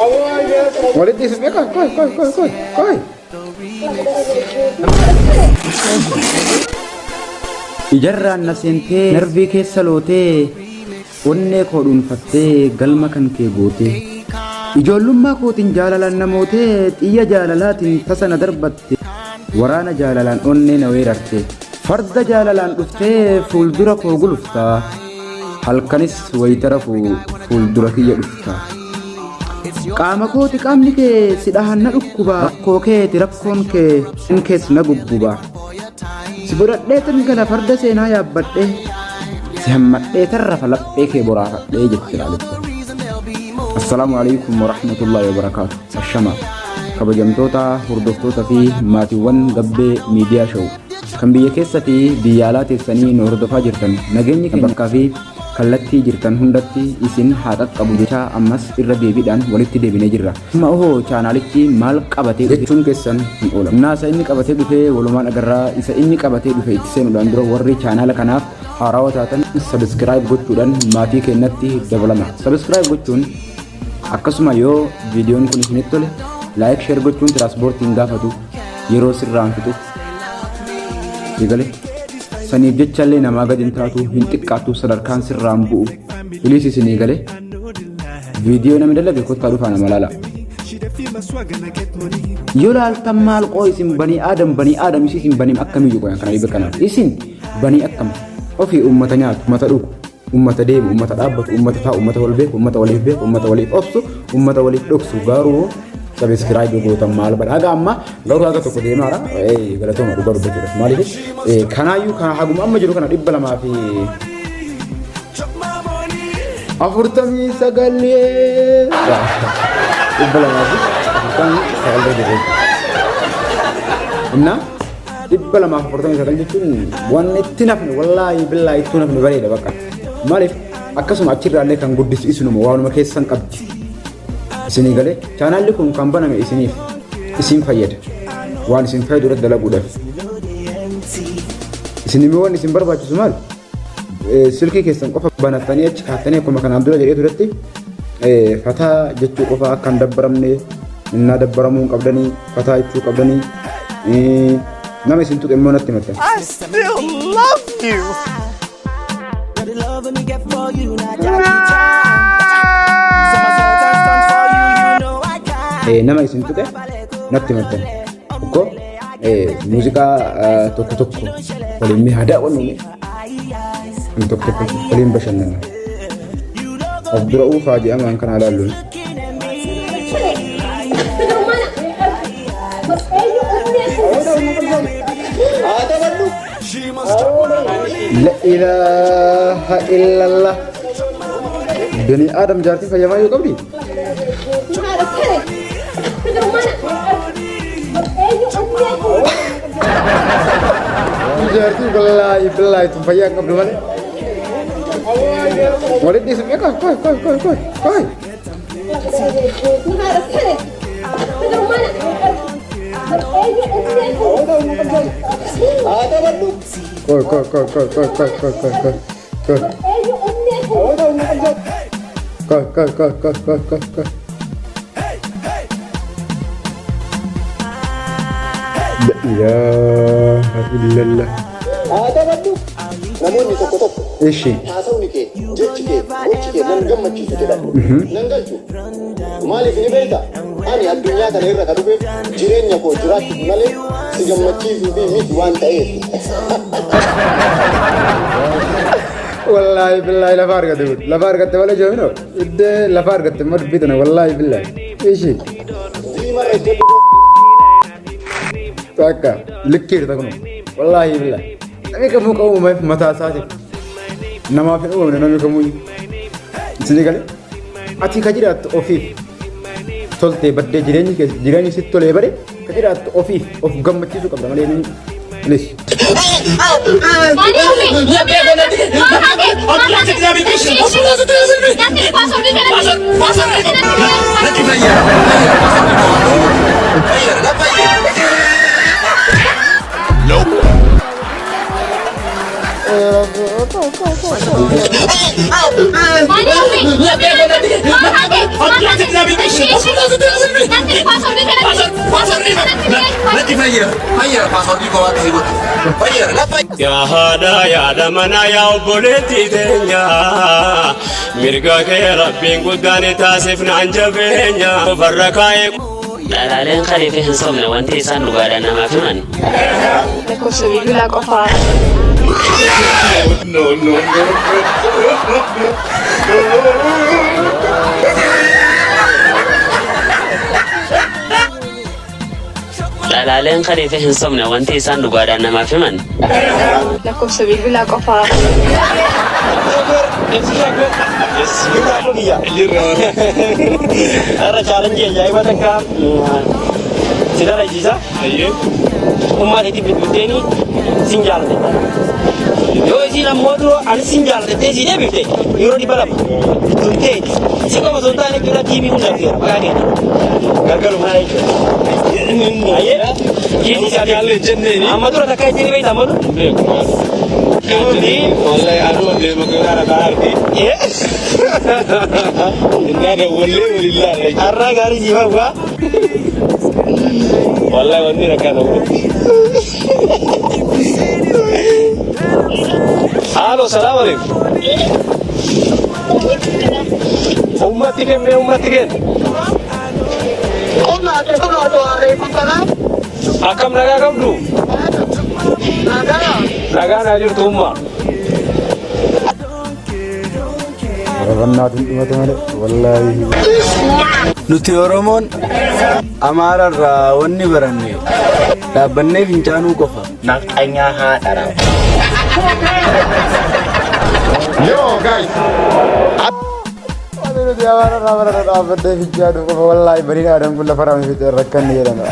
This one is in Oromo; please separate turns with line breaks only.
Walitti isin qoy qoy qoy qoy qoy qoy.
Ijarraan na seentee narvii keessa lootee onnee koo dhuunfattee galma kan kee gootee. Ijoollummaa kootiin jaalalaan namootee xiyya jaalalaatiin tasa na darbatte waraana jaalalaan onnee na weerarte. Farda jaalalaan dhuftee fuuldura koo gulufta halkanis wayita rafu fuuldura kiyya dhufta. Qaama kooti qaamni kee si dhahan na dhukkuba rakkoo keeti rakkoon kee kees na gugguba. Si fudhadhee tan gala farda seenaa yaabbadhee si hammadhee tan rafa laphee kee boraafadhee jetti laalitta. Assalaamu alaikum warahmatullahi wabarakaatu. Ashama kabajamtoota hordoftoota fi maatiiwwan Gabbee Miidiyaa Show kan biyya keessa fi biyya alaa teessanii nu hordofaa jirtan, nageenyi keenya bakkaa fi kallattii jirtan hundatti isin haa qaqqabu jechaa ammas irra deebiidhaan walitti deebinee jirra. Amma ohoo chaanaalichi maal qabatee dhufe jechuun keessan hin oolamu. Naasa inni qabatee dhufe walumaan agarraa. Isa inni qabatee dhufe itti seenuudhaan dura warri chaanaala kanaaf haarawaa taatan subscribe gochuudhaan maatii keenyatti dabalama. Subscribe gochuun akkasuma yoo viidiyoon kun isinitti tole like, share gochuun tiraanspoortiin gaafatu yeroo sirraan fixu eegale saniif jechallee namaa gadi hin taatu, hin xiqqaatu, sadarkaan sirraan bu'u iliis isinii gale. Viidiyoo namni dalage kottaa dhufaa nama laala. Yoo laaltan maal qoo isin banii aadam, banii aadam isin banii akkamiyyuu qoyan kana dhibe kanaaf isin banii akkam ofii ummata nyaatu, ummata dhugu, ummata deemu, ummata dhaabbatu, ummata taa'u, ummata wal beeku, ummata waliif beeku, ummata waliif obsu, ummata waliif dhoksu, garuu subscribe gootan maal badha? Haga amma garuu haga tokko deemaara. Galatooma dhugaa dubbachuudhaaf. Maaliif kanaayyuu kana haguma amma jiru kana 249, 249 jiru. Innaa 249 jechuun waan itti nafne, wallaahi billaahi itti nafne bareeda bakka. Maaliif akkasuma achirraallee kan guddisu isinuma waanuma keessan qabdi. Isinii galee chaanaalli kun kan baname isiniif, isin fayyada. Waan isin fayyadu irratti dalaguudhaaf. Isin immoo waan isin barbaachisu maal? Silkii keessan qofa banattanii achi kaattanii akkuma kanaan dura jedhee turetti fataa jechuu qofa akka hin dabbaramne, innaa dabbaramuu hin qabdanii, fataa jechuu qabdanii, nama isin tuqe immoo natti himattan.
I still love you.
The love me get for you, not Jackie Chan. Somersault and stunt for you, you know I can.
Nama isin tuqe natti himattan. Tokko muuziqaa tokko tokko waliin mee haa daawwannu, mee tokko tokko waliin bashannanna. Of dura uufaa jedhamaan kana ilaalluun. La ilaaha illallah. Bani Aadam jaartii fayyamaa yoo qabdi? Jaartii wallaahi billaahi tun fayyaa hin qabdu malee. Walitti isin qoy qoy qoy qoy qoy qoy. Qoy qoy qoy qoy qoy qoy qoy qoy qoy qoy qoy qoy qoy qoy qoy qoy qoy. La ilaaha illallah.
Namoonni tokko tokko
Ishi.
haasawni kee, jechi kee, gochi kee nan gammachiisu jedhan. Nan galchu. Maaliif ni beekta? Ani addunyaa kana irra kan dhufeef jireenya koo jiraachuuf malee si gammachiisuu fi miti waan ta'eef.
Wallaahi billaahi lafa argate kun. Lafa argatte malee joomino. Iddee lafa argatte immoo dubbii tana wallaahi billaahi. Ishi.
Diimarra ejjedhu.
Takka likkiirta kun. Wallaahi billaahi. Namni kamuu qabu uumameef mataa isaatiif. Namaaf hin uumamne namni kamuu. Isinii galee? Ati ka jiraattu ofiif. Toltee baddee jireenyi kee jireenyi sitti tolee bade ka jiraattu ofiif, of gammachiisuu qabda malee namni. Please.
Yaa haadha yaada manaa yaa obboleettii teenya mirga kee rabbiin guddaan taasifnaan jabeenya farra kaa'ee.
Dhalaaleen kaleefi hin sobne wanti isaan dhugaadhaan namaaf himan.
Lakkoofsa bilbilaa qofaa.
Dhalaaleen kaleefi hin sobne wanti isaan dhugaadhaan namaaf himan.
Lakkoofsa bilbilaa qofaa.
Har'a chaalenjii ajaa'iba takka si dalachiisa. Ummaa keetii bilbilteeni sin jaalladha. Yoo isiin ammoo dura ani sin jaalladha si deebifte yeroo 200 tun teeti. Si qofa osoo hin taane jechuudha tiimii hunda affeera maqaa keeti. Gargaruma jechuudha. Ayyee kiisii si adeemu. Amma dura takka ittiin beekta amma dura.
Wallahi aduu deema gara arge. Innaa dawwallee waliin laalla.
Har'a gaarii siif hawwaa.
Wallahi wanni rakkaa ta'u. Halo, salaam alaikum. Ummatti kenne, ummatti kenne. Akkam nagaa qabdu? Nagaa naa jirtu umma.
Warabannaatiin dhumate malee wallaahi.
Nuti Oromoon Amaararraa wanni baranne dhaabbannee fincaanuu qofa.
Nafxanyaa haadha.
Yo guys.
Wanti nuti Amaararraa baranne dhaabbannee fincaanuu qofa wallaahi baniin aadam kun lafa raame fixee rakkanne jedhama.